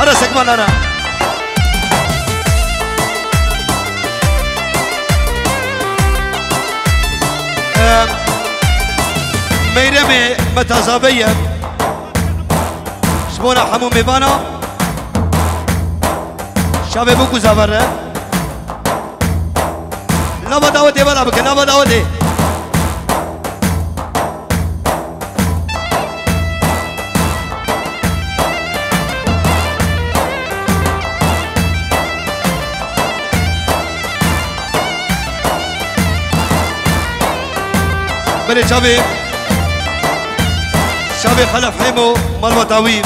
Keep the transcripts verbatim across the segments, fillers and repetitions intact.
Resek manana. Em, Meyremê me tazave ye. Ji bona hemû mêvana. Şavê bû ku zavere. Lava dawetê bala bike, lava dawetê. Belê çavê, çavê Xelef Hemo malbata wî.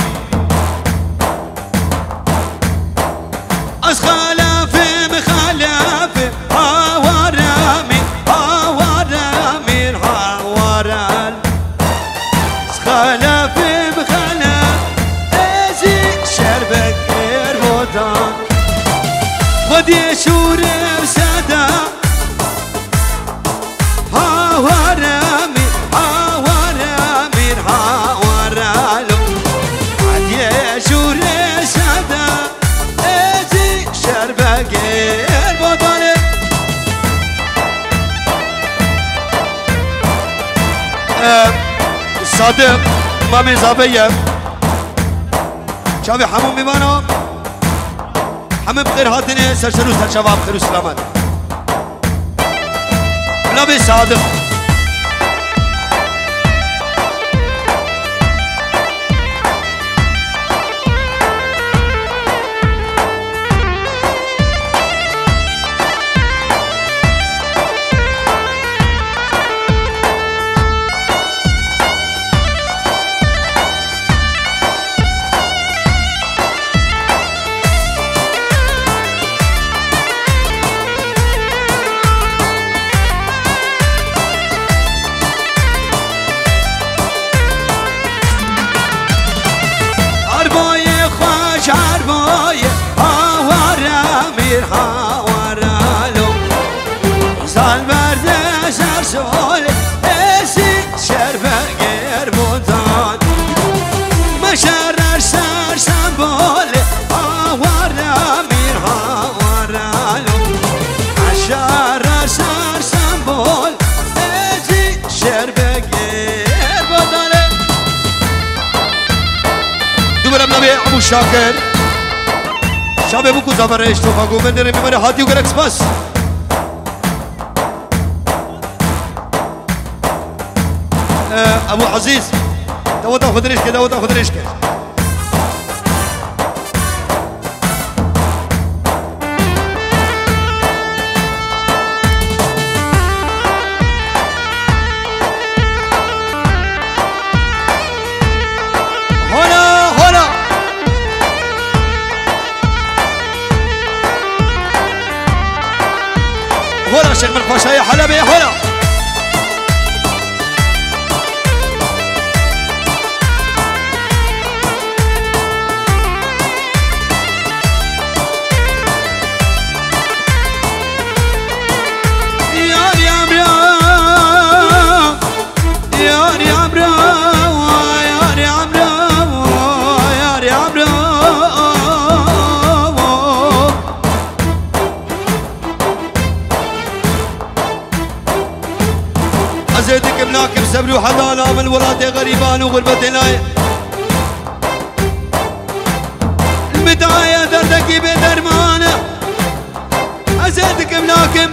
Ez xelefim, xelefim, hawaremî, hawaremî, hawarel. Ez xelefim, xelef, ez ê şerbek êr bodan. Xwediyê şûrê seda. Hawaremî, hawaremî, hawarelo. Hediye şûrê seda, êzî şerbegê bodanê. E, Sadiq, mamê zave ye. Çavê hemû mêvana. Hemî bi xêr hatinê, ser şer û ser çava bi xêr û selamet. Bila bê Sadiq. Arbayê xweş, arbayê hawara mîr hawara lo. Zal berde ser sol, êzî şerbegê bodan. Meşerer ser sembol, hawara mîr hawara lo. Meşerer ser sembol, êzî şerbegê bodan. Dubara navê Ebû Şakir. Şavê bû ku zaver eştofa ku benderê bimere hatî û gerek spas. Ee, Ebû Ezîz, daweta xwe dirêj ke, daweta xwe dirêj ke. Hola, hola. Hola Şêx Mir Paşayê Helebê, hola. Yar yamra. Yar yamra, yar yamra, yar yamra. Ez ê dikim nakim sebr û hedana min welatê xerîban û xurbetê nayê. Li min daye derdekî bê derman e. Ez ê dikim nakim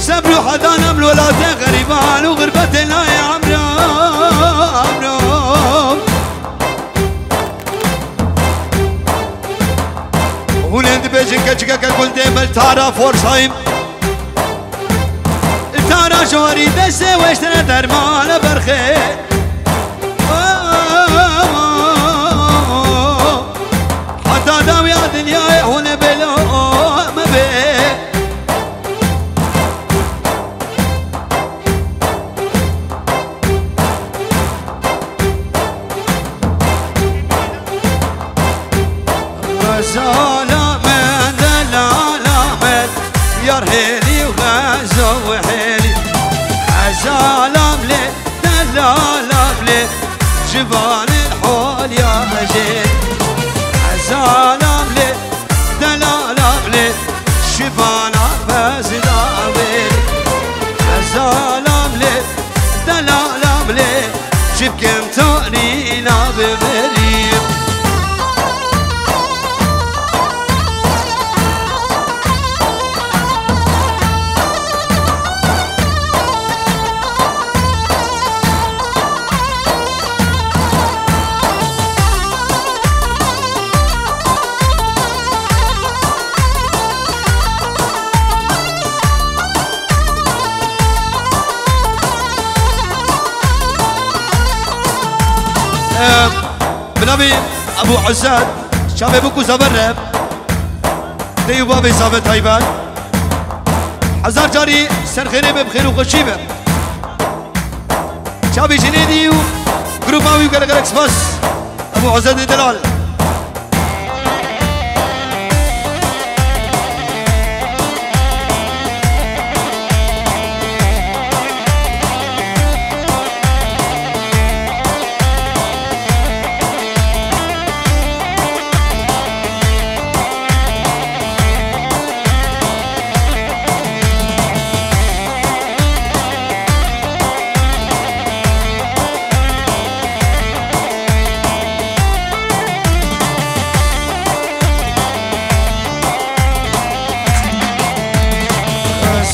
sebr û hedana min welatê xerîban û xurbetê nayê emra, emra. Hûn ê dibêjin keçikeke gul dê me li tara forsayîm. Li tara jorî destê weştire dermana berxê. Heta dawiya dinyayê hûn ê bêlo me bê. Xezala me, delala me, yar hêlî û xezo hêlî. Xezala me lê, delala me lê, civanên hol ya jê. Xezala Tanî navê merî. Em, bi navê Ebû Hesen, çavê bû ku zever re, dê û bavê zave taybet. Hezar carî serxêrê be, bi xêr û xweşî be. Çavê jinê dî û grupa wî gelek gelek spas. Ebû Hesen Delal.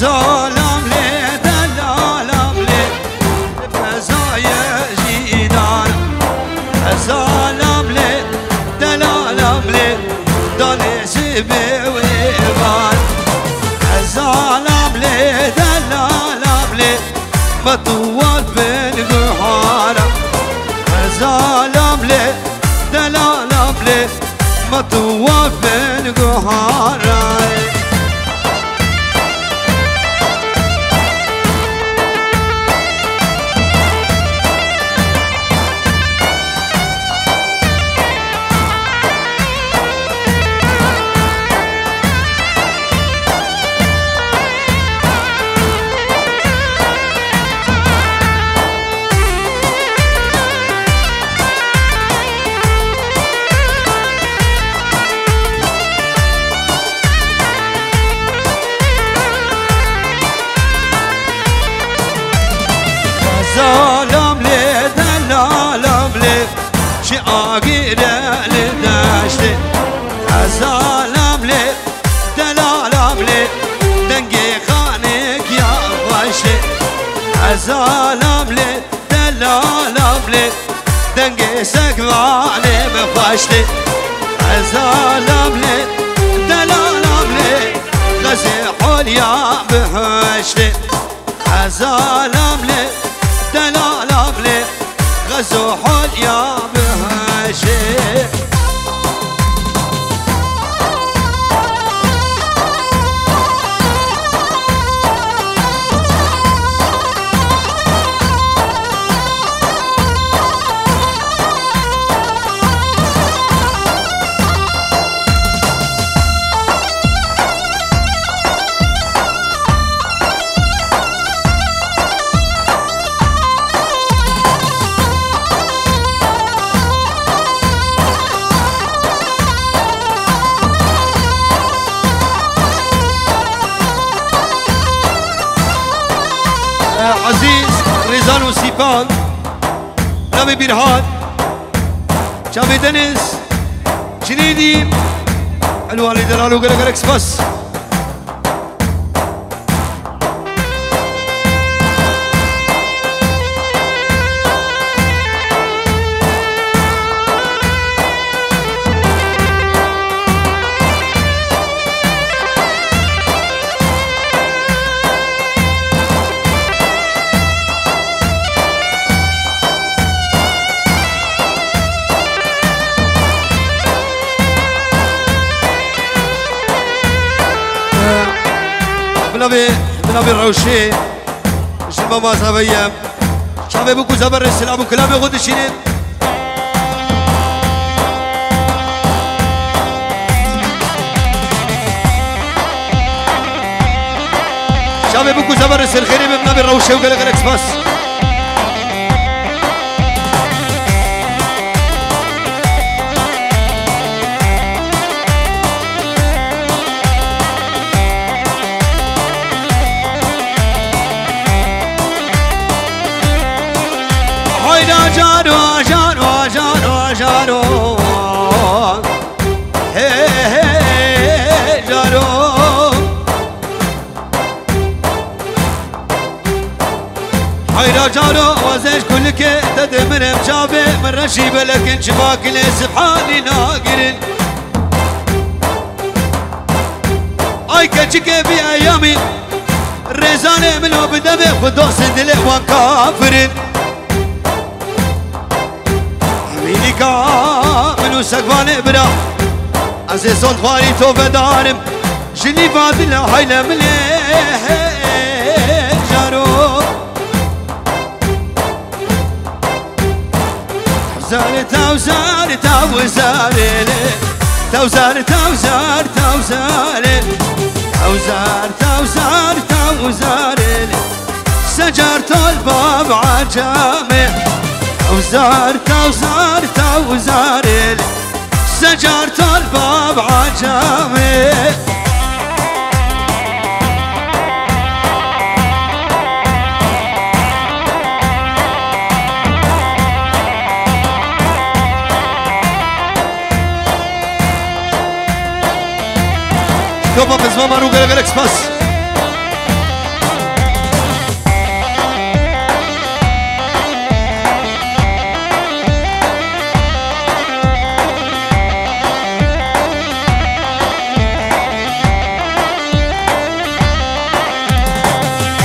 Zalam lê, delalam lê, fezayê jî dar. Zalam lê, delalam lê, danê ji bê wê van. Zalam lê, delalam lê, me tu wan bin guhara. Zalam lê, delalam lê, me tu wan bin guhara. Zalam lê, delalam lê, ji agirê li deştê. Zalam lê, delalam lê, dengê xanekî ya xweş tê. Zalam lê, delalam lê, dengê sekvanê min xweş tê. Zalam lê, delalam lê, xezê holya bihuştê. Zalam lê, delalam lê, xezo holya bihuştê. Ezîz, Rêzan û Sîpan, Navê Bîrhan, çavê Deniz, Cinîdî, Elwanê Delal û gelek gelek spas. Bi navê, bi navê Rewşê, ji mama Zaveyê, çavê bû ku zeberê silav û kilamê xwe dişînin. Çavê bû ku zeberê serxêrê be, bi navê Rewşê û gelek gelek spas. Hayda caro Caro wazej kulike te dimirim çavê min reşî belekin çiva gilê sibhanî nagirin. Ay keçike vî eyamî rêzanê min o bi devê xwe dostên dilê wan kafirin. Hemînika min û sekvanê bira ez ê sol xwarî to vedarim. Ji nîva dila hayle min ê jaro. Tewzar, tewzar, tewzarê lê. Tewzar, tewzar, tewzarê. Tewzar, tewzar, tewzarê lê. Secar tol bab acamê. Tewzar, tewzar, tewzarê lê. Secar tol bab acamê. Topa bi ziman me rû gelek gelek spas.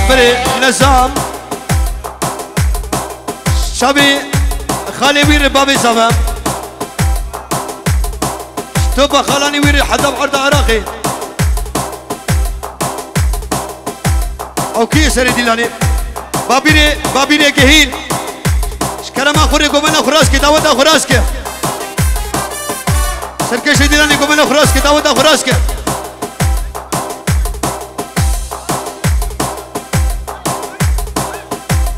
Birê nezam. Şabî xalê wî re babê zava. Topa xalanî wî re heta bi erda Iraqê. Ew kî ye serê dîlanê? Babîrê, babîrê gehîn. Ji kerema xwe rê gomena xwe rast ke, daweta xwe rast ke. Serkêşê dîlanê gomena xwe rast ke, daweta xwe rast ke.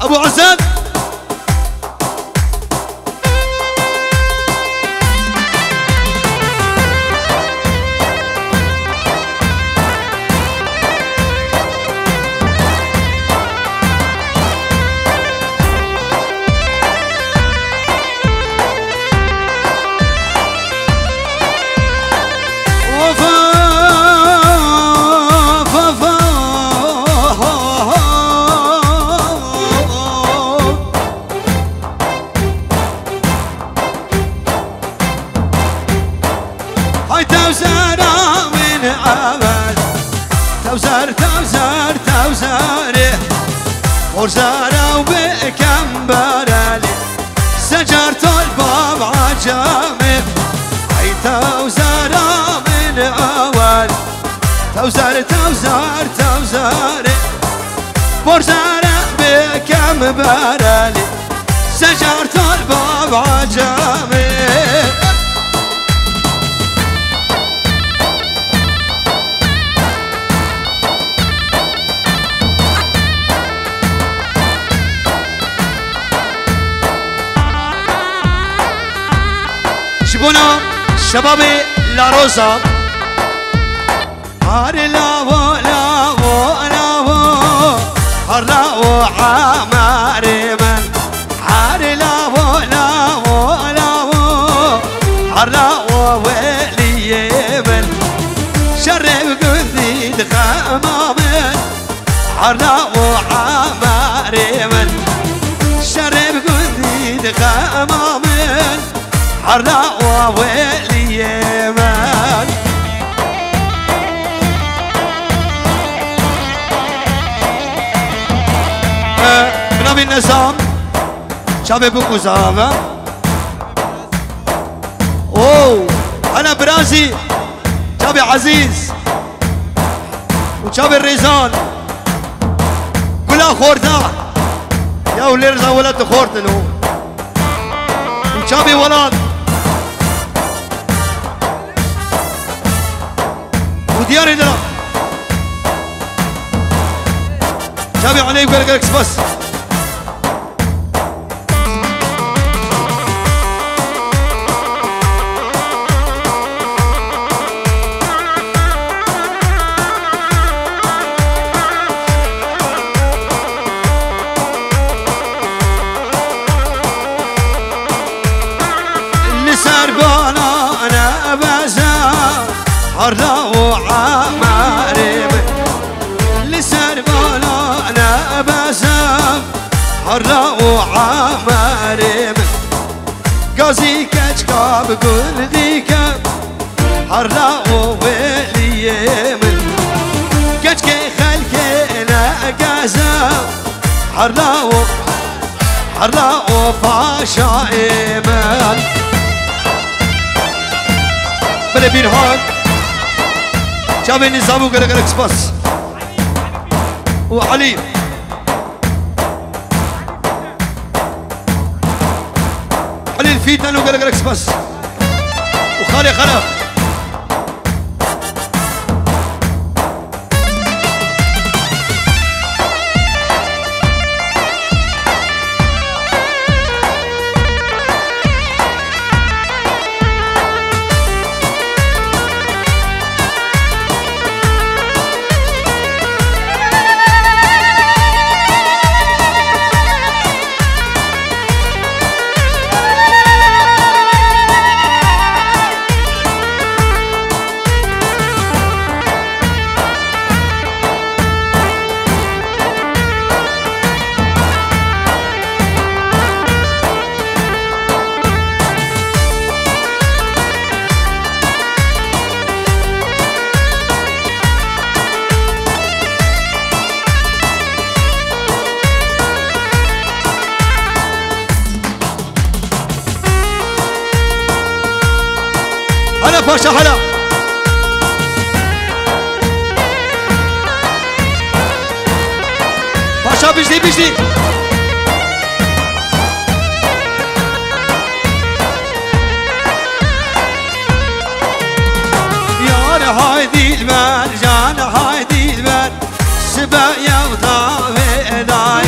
Ebû Ezad. Hay tewzera min evel, tewzer, tewzer, tewzerê. Xor zara û bi kemberelê, secar tol bab acamê. Hay tewzera min evel, tewzer, tewzer, tewzerê. Xor zara bi kemberelê. Secar tol bab acamê. Ji bona şebabê La Roza. Har lawo, lawo, lawo, har lawo amarê min. Har lawo, lawo, lawo, har lawo weliyê min. Şerê bi gundî dixe ema min. Har lawo amarê min. Şerê bi gundî dixe ema min. Har lawa weliyê min. Bi navê Nezam, çavê bû ku zava. Oh, hene birazî, çavê Ezîz. Û çavê Rêzan, Gula Xorta, ya û lê Rêzan welat xortin û, û çavê Welat, û diyarê dira, çavê Elê û gelek gelek spas. Li ser bala nebeze, harda û emarê min. Li ser bala nebeze, harda Gazî keçka bi gul dike, herla û weliyê min. Keçkê xelkê ne geze, herla û, herla û paşayê min. Belê Bîrhan. Çavê Nîzam û gelek gelek spas. Û Elî. Elî Fîten û gelek gelek spas. Û Xalê Xelef. Hele paşa, hele. Paşa, bijdî, bijdî. Yar hay dilber, can hay dilber. Sibe yew da vê day.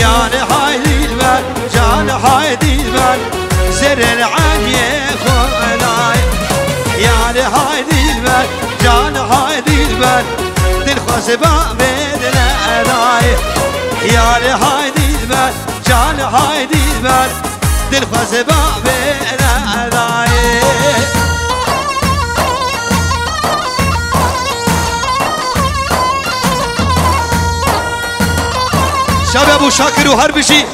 Yar hay dilber, can hay dilber. Zerrê li Eliyê xwe lay. Yar hay dilber, can hay dilber. Dilxwaz ba vê dile day. Yar hay dilber, can hay dilber. Dilxwaz ba vê dile day. Şabe Ebû Şakir û her bijî.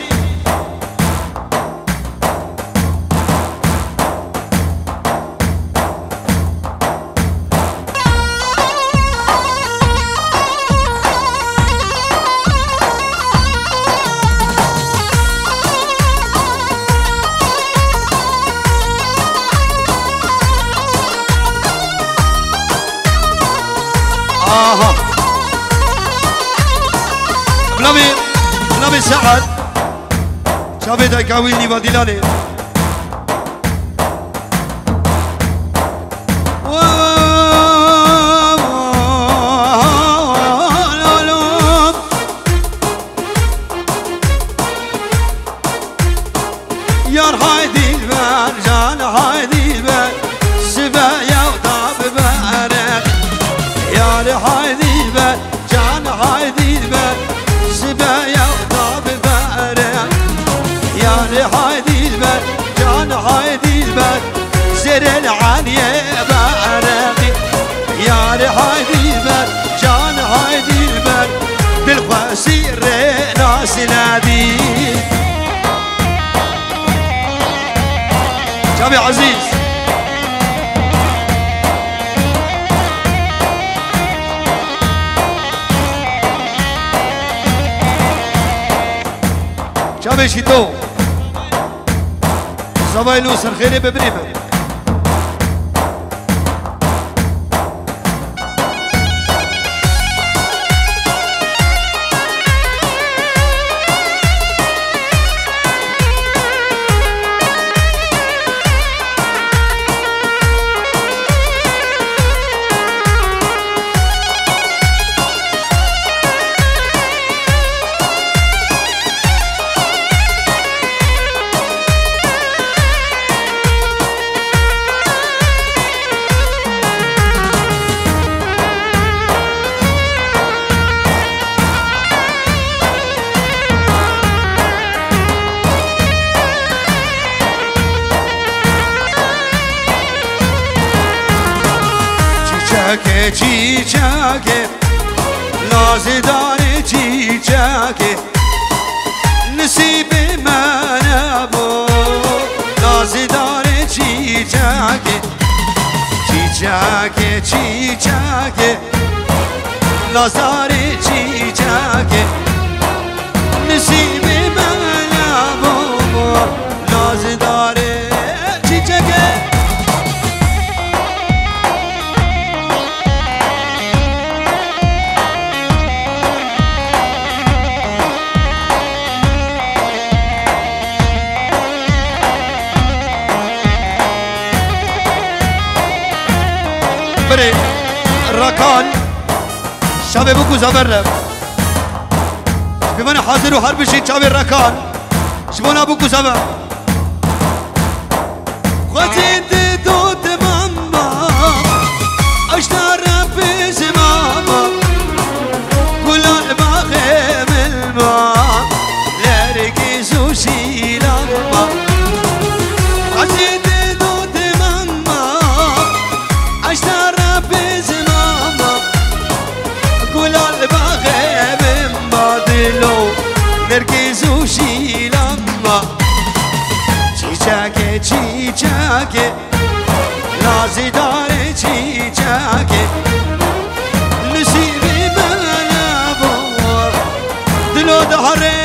Aha. Bila bê, bila bê Sead. Çavê dayka wî nîva dîlanê. Yar hay dilber, can hay dilber, sibe yew da bibere. Yar hay dilber, can hay dilber, sibe yew da bibere. Yar hay dilber, can hay dilber, zerrê li Eliyê bereqî. Yar hay dilber, can hay dilber, dilxwe sîrê nasî nedî. Çavê Ezîz. Çavê Şîto. Zavayê lo serxêrê be birê me. Çîçekê, çîçekê, nazê darê çîçekê, nisîbê me nebû. Naz Çiçekê, çiçekê, lazarê çiçekê, nisîbê me nebûbû, lazdarê çiçekê. Birê Rakan, çavê bû ku zaver re. Ji pêvanê hazir û her bijî çavê Rakan. Ji bona bû ku zaver. Xwezî di dot mama, aşta Rebbê zimama, gulan baxê min ma, nergîz û şîlan ma. Xwezî di dot mama, aşta Rebbê zimama, gulan baxê min ma, dilo, nergîz û şîlan ma. Çiçekê, çiçekê, lazdarê çiçekê, nisîbê me nebû, dilo diherê.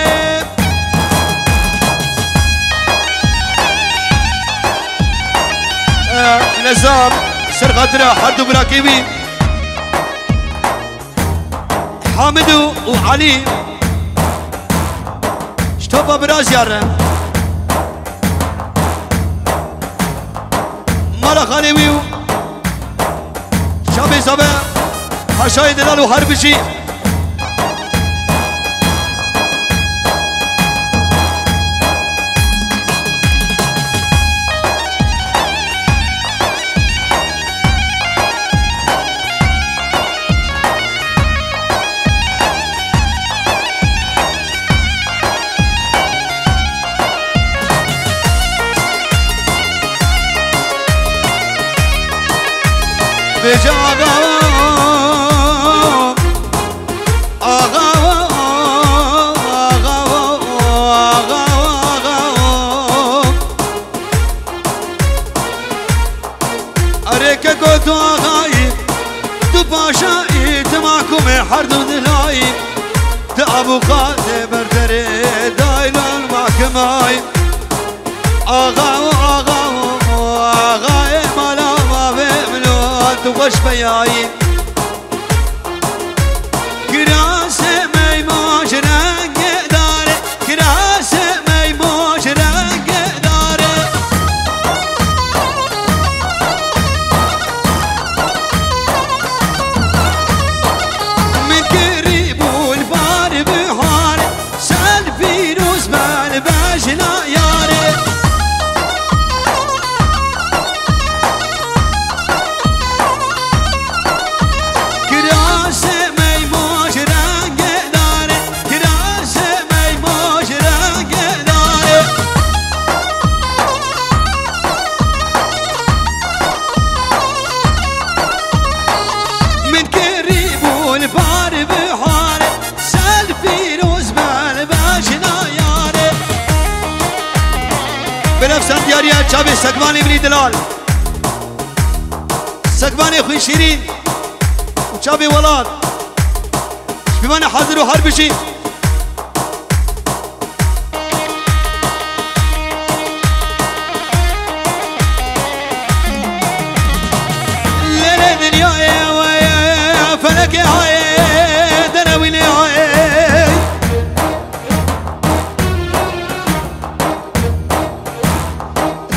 Eh, Nezam, ser xatira her du birakê wî. Hamid û, û Elî ji topa biraziya re. Mala xalê wî û çavê zabe, paşayê delal û her bijî. Bêje axa, axa, axa, axa, axa. Erê keko tu axayî, tu paşayî, tu mahkûmê her du dilayî, tu abû qadê berderê daylan mahkimay. Axa û axa û axayê mala mavê min û tu xweş peyayî. Kirasê meymoş rengê darê, kirasê meymoş rengê darê. Min kirî bûn bar biharê, sal pîroz bel bejna yarê. Kirasê meymoş rengê darê, kirasê meymoş rengê darê. Min kirî bûn bar biharê, sal pîroz bel bejna yarê. Belef sendiyariya çavê Sekvanê minî dilal. Sekvanê xwîn şîrîn û çavê welat. Ji pîvanê hazir û her bijî. Lêlê dinyayê wê, felekê hayê, derewînê hayê.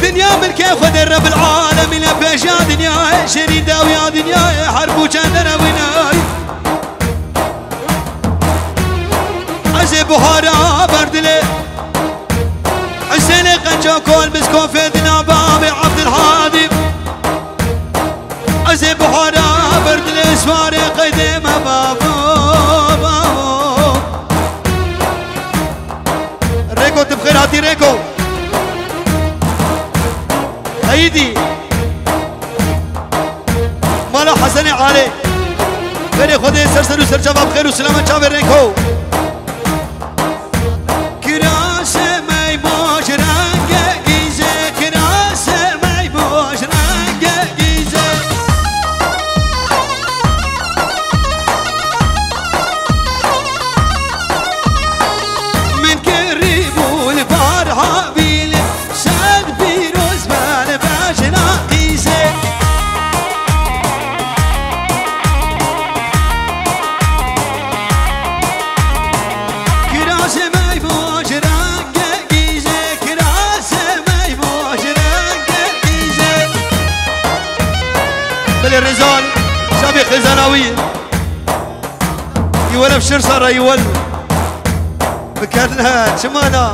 Dinya milkê Xwedê Rebbil Alemîn e, pêşiya dinyayê, şêrîn dawiya dinyayê, her bûçe derewînay. Ez ê buhara berdilê, Husênê qenco kol miskofê dina babê Abdulhadî. Ez ê buhara berdilê, swarê qeydê me babo, babo. Rêko, tu bi xêr hatî Rêko. Heyîdî. Mala Hesenê Alê. Xêrê Xwedê ser ser û ser çava bi xêr û silamet çavê Rêko. Kirasê meymoş renge gîze, kirasê meymoş renge gîze. Lê Rêzan, çavê xêzana wî. Îwel ev şir sara îwel. Bikerine çimana.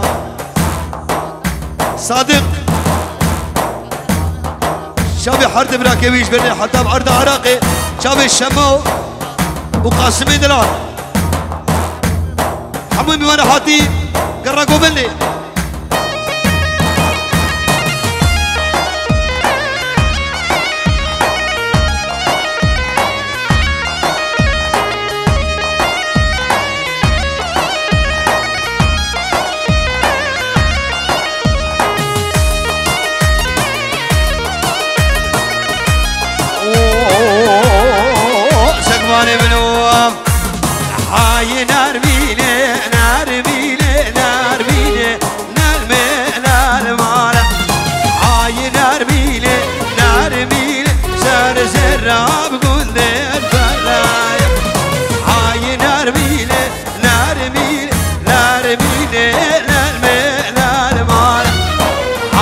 Sadiq. Çavê her di birakê wî ji ber heta bi erda Iraqê. Çavê Şemo û Qasimê Dilan. Hemû mîwana hatî gera Govelê. Segmanê min û Ay nermînê, nermînê, nermînê, nermê, nermane. Ay nermînê, nermînê, ser zerab gundê felaye. Ay nermînê, nermînê, nermînê, nermê, nermane.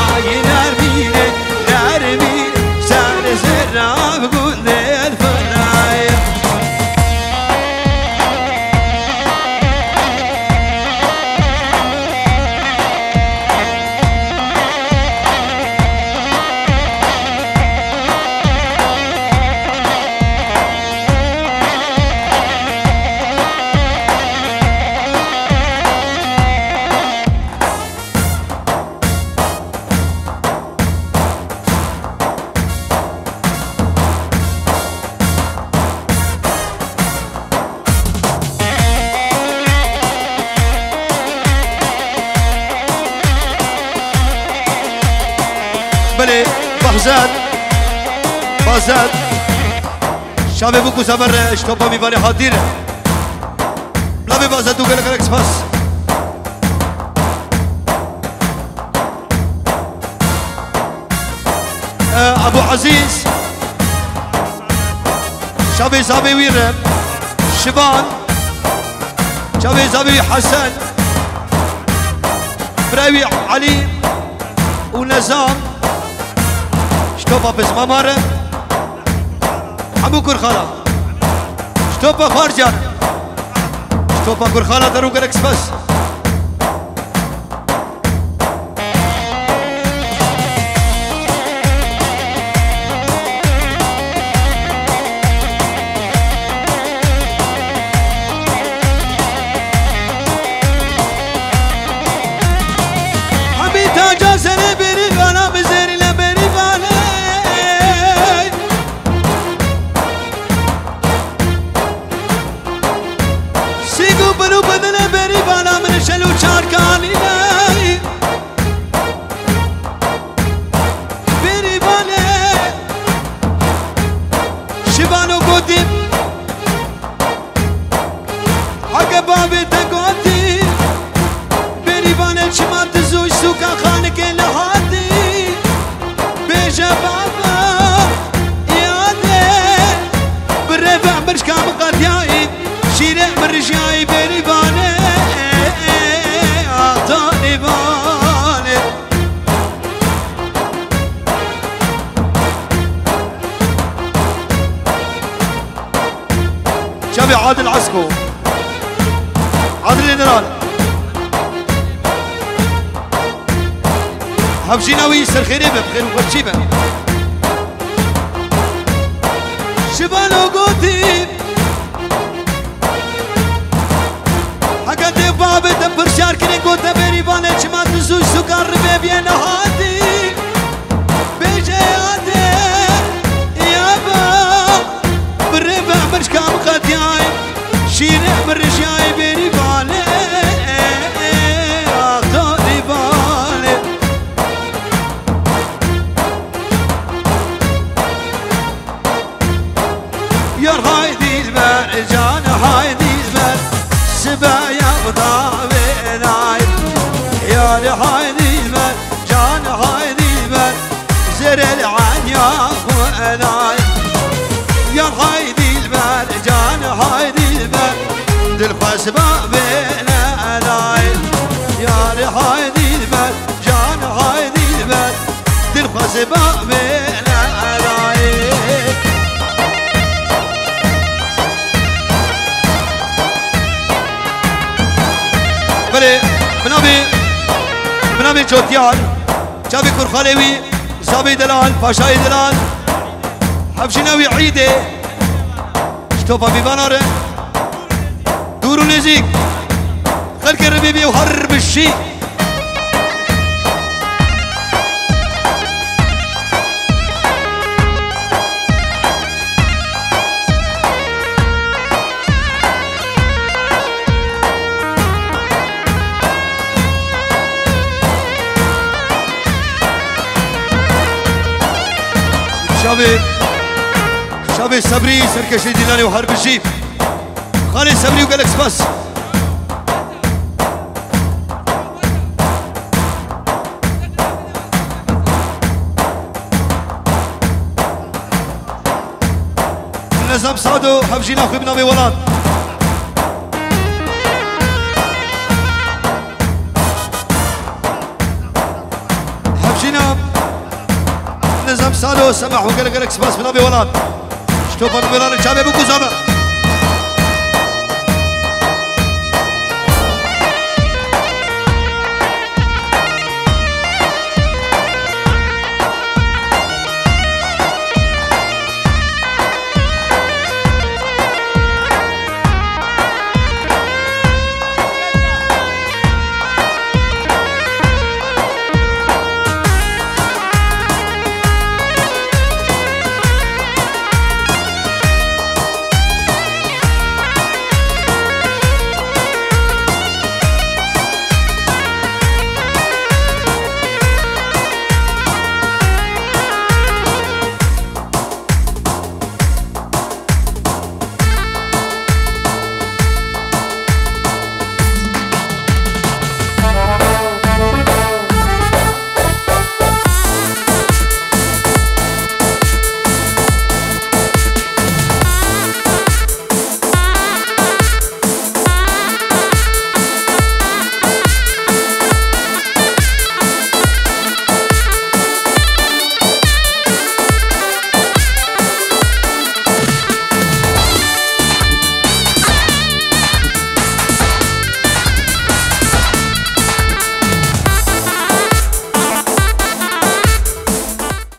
Ay nermînê, nermînê, ser zerab gundê felaye. Belê, Behzad, Behzad. Şavê bû ku sever ji topa mîvanê hatî re. Bila bê Behzad û gelek gelek spas. Ebu Ezîz, çavê zavê wî re, Şivan, çavê zavê wî Hesen, birayê wî Elî û Nezam, ji topa pismama re, hemû kurxana, ji topa xwarcan, ji topa kurxana derû gelek spas. Hemî taca serê berî vana bi zêrî le berî vanê. Sîg û bir û bedile berî vana min şel û çarkanî ne. Berî vanê şivano gotî. Heke bavê te gotî, berî vanê çima tu zû ji sûka xanikê nehatî? Bêje bava, îade, bi rêve mirşka min qetiyayî, şîrê min rijiyayî, berî vanê, ah, Talîbanê. Çavê Adil Esko, Adilê Diran. Hevjîna wî serxêrê be, bi xêr û xweşî be. Şibano gotî, heke tê bavê te pirsyar kirin, gote berî vanê çima tu zû ji sûka ribê biyê nehatî? Bêje ya dê, ya ba, bi rê ve mirşka min qetiyayî, şîrê min rijiyayî, berî vanê, ah, Talîbanê. Yar hay dilber, can hay dilber, sibe ya da ve nay. Yar hay dilber, can hay dilber, zerel an ya bu enay. Yar hay dilber, can hay dilber, dil xwes ba ve nay. Yar hay dilber, can hay dilber, dil xwes ba ve nay. Navê, bi navê Cotiyar, çavê kurxalê wî, Zabê Delal, Paşayê Delal, hevjîna wî Îdê, ji topa pîvana re, dûr û nêzîk, xelkê ribî bî û her bi şî. Şavê, şavê Sebrî, serkeşê Dîlanê û her bijî. Xalê Sebrî û gelek spas. Nizam Sado, hevjîna xwe bi navê Welat. Hevjîna Nizam Sado, semah û gelek gelek spas bi navê Welat. Ji topa Welat çavê bikuzana.